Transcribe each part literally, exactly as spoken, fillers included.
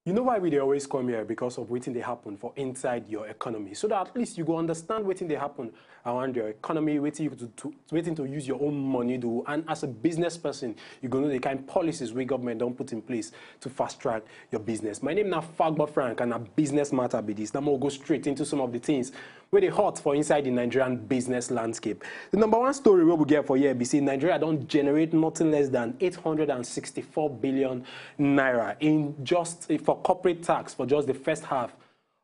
You know why we dey always come here? Because of wetin dey happen for inside your economy, so that at least you go understand wetin dey happen around your economy, wetin you to, to wetin to use your own money do, and as a business person, you go know the kind policies wey government don put in place to fast track your business. My name na Fagba Frank, and na business matter be this. Now we'll go straight into some of the things wey dey hot for inside the Nigerian business landscape. The number one story wey we get for here be say Nigeria don generate nothing less than eight hundred and sixty-four billion naira in just for corporate tax for just the first half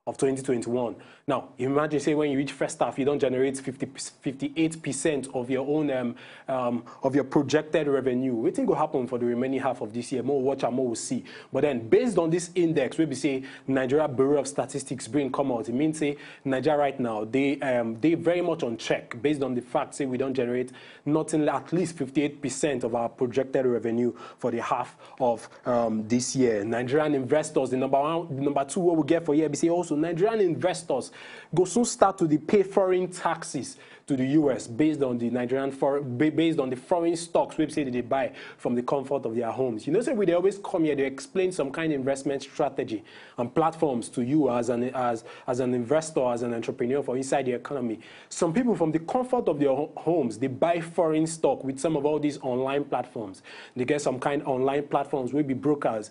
of twenty twenty-one. Now, imagine say when you reach first half, you don generate fifty, fifty-eight percent of your own um, um, of your projected revenue. Wetin go happen for the remaining half of this year? More watch and more will see. But then, based on this index, wey be say Nigeria Bureau of Statistics bring come out, it means say Nigeria right now dey um, dey very much on check based on the fact say we don generate nothing at least fifty-eight percent of our projected revenue for the half of um, this year. Nigerian investors, the number one, the number two wey we get for here be say also Nigerian investors go soon start to dey pay foreign taxes to the U S based on the Nigerian for, based on the foreign stocks wey be say they buy from the comfort of their homes. You know, say we dey always come here to explain some kind of investment strategy and platforms to you as an as as an investor, as an entrepreneur for inside the economy. Some people from the comfort of their homes, they buy foreign stock with some of all these online platforms. They get some kind of online platforms wey be brokers.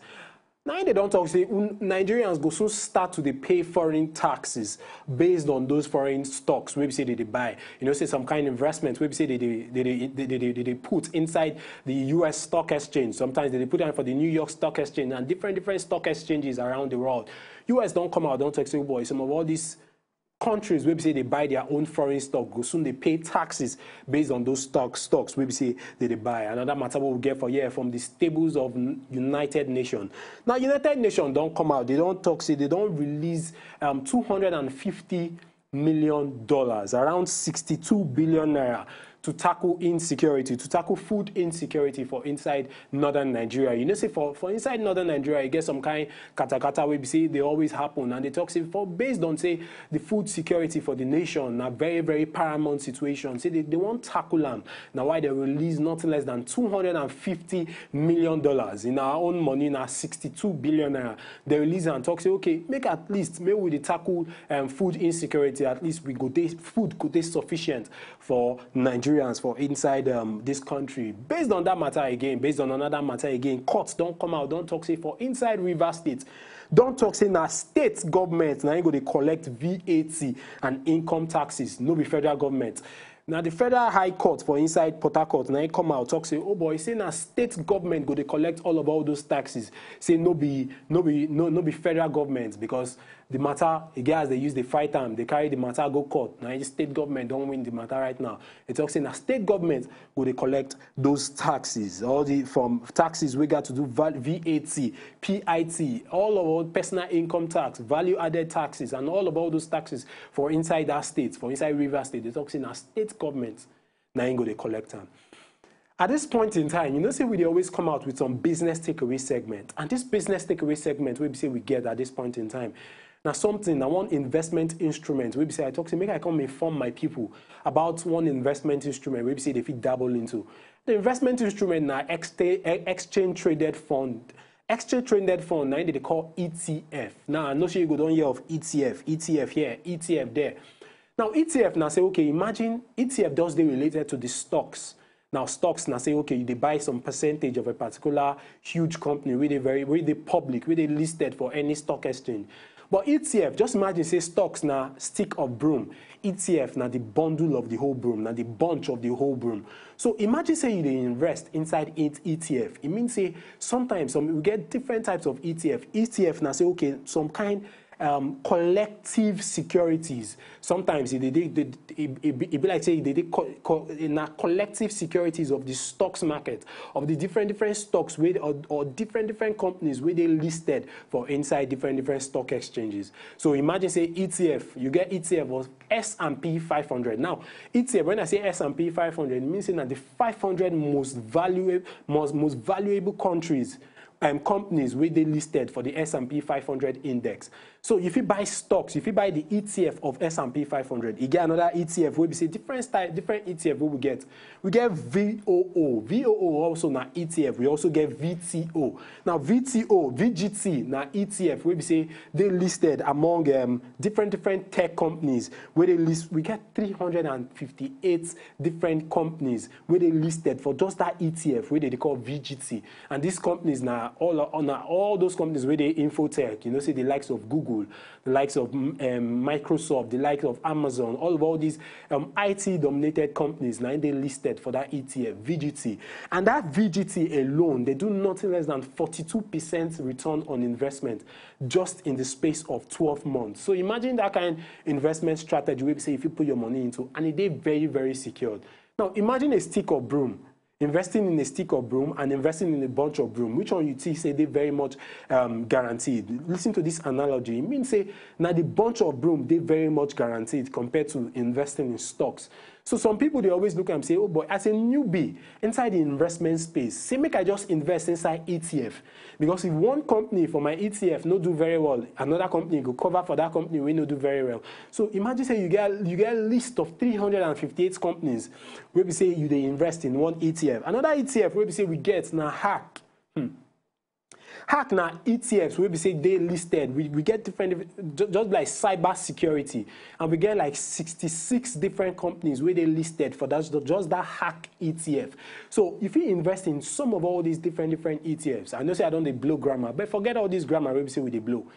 Now they don talk say Nigerians go soon start to dey pay foreign taxes based on those foreign stocks wey be say they dey buy. You know, say some kind of investment wey be say they dey they dey they dey they dey put inside the U S stock exchange. Sometimes they dey put am for the New York Stock Exchange and different different stock exchanges around the world. U S don come out don talk say, oh boy, some of all these countries wey be say they buy their own foreign stock go soon dey pay taxes based on those stock stocks wey be say they dey buy. Another matter wey we get for here from the stables of United Nations. Now United Nations don come out, they don talk say they don release um, two hundred and fifty million dollars, around sixty-two billion naira, to tackle insecurity, to tackle food insecurity for inside northern Nigeria. You know, say for, for inside northern Nigeria, you get some kind katakata wey be say they always happen, and they talk say for based on say the food security for the nation na very very paramount situation. Say they, they wan tackle am. Na why they release nothing less than two hundred and fifty million dollars. In our own money, na sixty-two billion naira. They release and talk say, okay, make at least make we dey tackle um, food insecurity. At least we go dey food go dey sufficient for Nigerians for inside um, this country. Based on that matter again, based on another matter again, courts don come out don talk say for inside Rivers State, don talk say na state government na im go dey collect V A T and income taxes, no be federal government. Na the federal high court for inside Port Harcourt na im come out talk say, oh boy, say na state government go dey collect all of all those taxes. Say no be no be no no be federal government, because the matter e get as they use dey fight am, they carry the matter go court. Na im state government don win the matter right now. They talk say na state government go dey collect those taxes, all the from taxes wey got to do val- V A T, P I T, all of all personal income tax, value added taxes, and all of all those taxes for inside that state, for inside Rivers State. They talk say na state government na im go dey collect am. At this point in time, you know say we dey always come out with some business takeaway segment, and this business takeaway segment wey be say we get at this point in time na something, na one investment instrument wey be say I talk say make I come inform my people about one investment instrument wey be say they fit dabble into. The investment instrument na exta- e- exchange traded fund. Exchange traded fund na im they dey call E T F. Now I know say you go don hear of E T F, E T F here, E T F there. Now E T F na say, okay, imagine E T F just dey related to the stocks. Now stocks na say, okay, you dey buy some percentage of a particular huge company wey dey very wey dey public, wey dey listed for any stock exchange. But E T F, just imagine say stocks na stick of broom. E T F na the bundle of the whole broom, na the bunch of the whole broom. So imagine say you dey invest inside E- E T F. It means say sometimes some we get different types of E T F. E T F na say, okay, some kind um, collective securities. Sometimes e dey dey- dey- e e be e be like say e dey dey co- co- na collective securities of the stocks market, of the different different stocks wey or, or different different companies wey dey listed for inside different different stock exchanges. So imagine say E T F, you get E T F of S and P five hundred. Now E T F, when I say S and P five hundred, it means say na the five hundred most valuable most most valuable countries um, companies wey dey listed for the S and P five hundred index. So if you buy stocks, if you buy the E T F of S and P five hundred, you get another E T F wey be say different style, different E T F wey we get. We get V O O. V O O also na E T F. We also get V T O. Now V T O, V G T na E T F wey be say dey listed among um, different different tech companies wey dey list. We get three hundred and fifty-eight different companies wey dey listed for just that E T F wey dey dey call V G T. And these companies na all, na all those companies wey dey infotech, you know, say the likes of Google, the likes of um, Microsoft, the likes of Amazon, all of all these um, I T dominated companies na dey listed for that E T F, V G T. And that V G T alone, they do nothing less than forty-two percent return on investment just in the space of twelve months. So imagine that kind of investment strategy where you say if you put your money into and it is very, very secured. Now imagine a stick of broom, investing in a stick of broom and investing in a bunch of broom. Which one you think say they very much um, guaranteed? Listen to this analogy. It means say now the bunch of broom they very much guaranteed compared to investing in stocks. So some people they always look and say, oh boy, as a newbie inside the investment space, say make I just invest inside E T F. Because if one company for my E T F no do very well, another company go cover for that company wey no do very well. So imagine say you get you get a list of three hundred and fifty-eight companies wey be say you dey invest in one E T F. Another E T F wey be say we get na hack. Hmm. Hack na E T Fs wey be say dey listed. We, we get different, different ju- just like cyber security, and we get like sixty-six different companies wey dey listed for that just that hack E T F. So if you invest in some of all these different different E T Fs, I know say I don't dey blow grammar, but forget all this grammar wey be say we dey blow.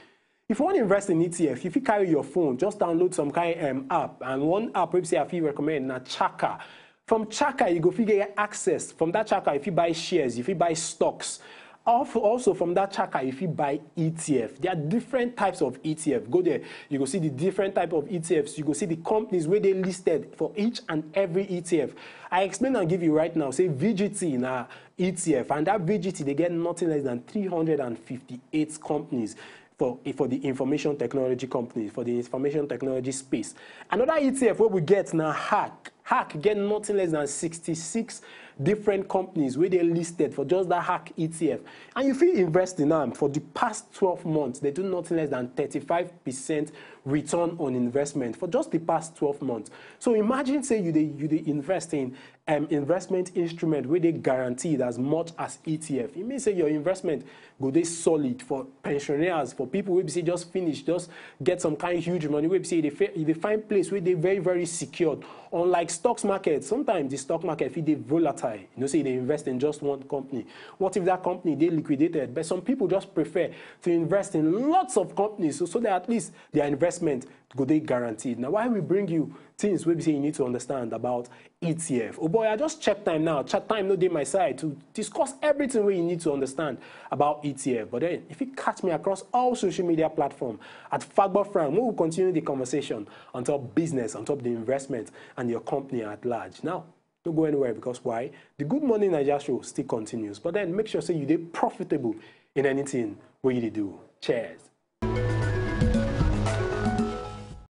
If you want to invest in E T F, if you carry your phone, just download some kind um, app, and one app wey be say I fit recommend na Chaka. From Chaka, you go fit get access. From that Chaka, if you buy shares, if you buy stocks, also, also from that Chaka, if you buy E T F, there are different types of E T F. Go there, you go see the different type of E T Fs. You go see the companies where they listed for each and every E T F. I explain and give you right now. Say V G T na E T F, and that V G T they get nothing less than three hundred and fifty-eight companies for for the information technology companies, for the information technology space. Another E T F where we get now hack. Hack get nothing less than sixty-six different companies where they listed for just that hack E T F. And if you invest in them for the past twelve months, they do nothing less than thirty-five percent return on investment for just the past twelve months. So imagine say you they you they invest in um, investment instrument where they guaranteed as much as E T F. It means say your investment go they solid for pensioners, for people who be say just finish, just get some kind of huge money. Where be say they, fa- they find place where they very very secured. Unlike stocks market, sometimes the stock market fit they volatile. You know, say they invest in just one company. What if that company they liquidated? But some people just prefer to invest in lots of companies so, so that at least their investment go they guaranteed. Now, why we bring you things we be say you need to understand about E T F. Oh boy, I just check time now. Chat time no dey my side to discuss everything where you need to understand about E T F. But then, if you catch me across all social media platform at Fagbo Frank, we will continue the conversation on top business, on top the investment, and your company at large. Now, don't go anywhere because why? The Good Morning Nigeria show still continues. But then, make sure say you dey profitable in anything where you dey do. Cheers.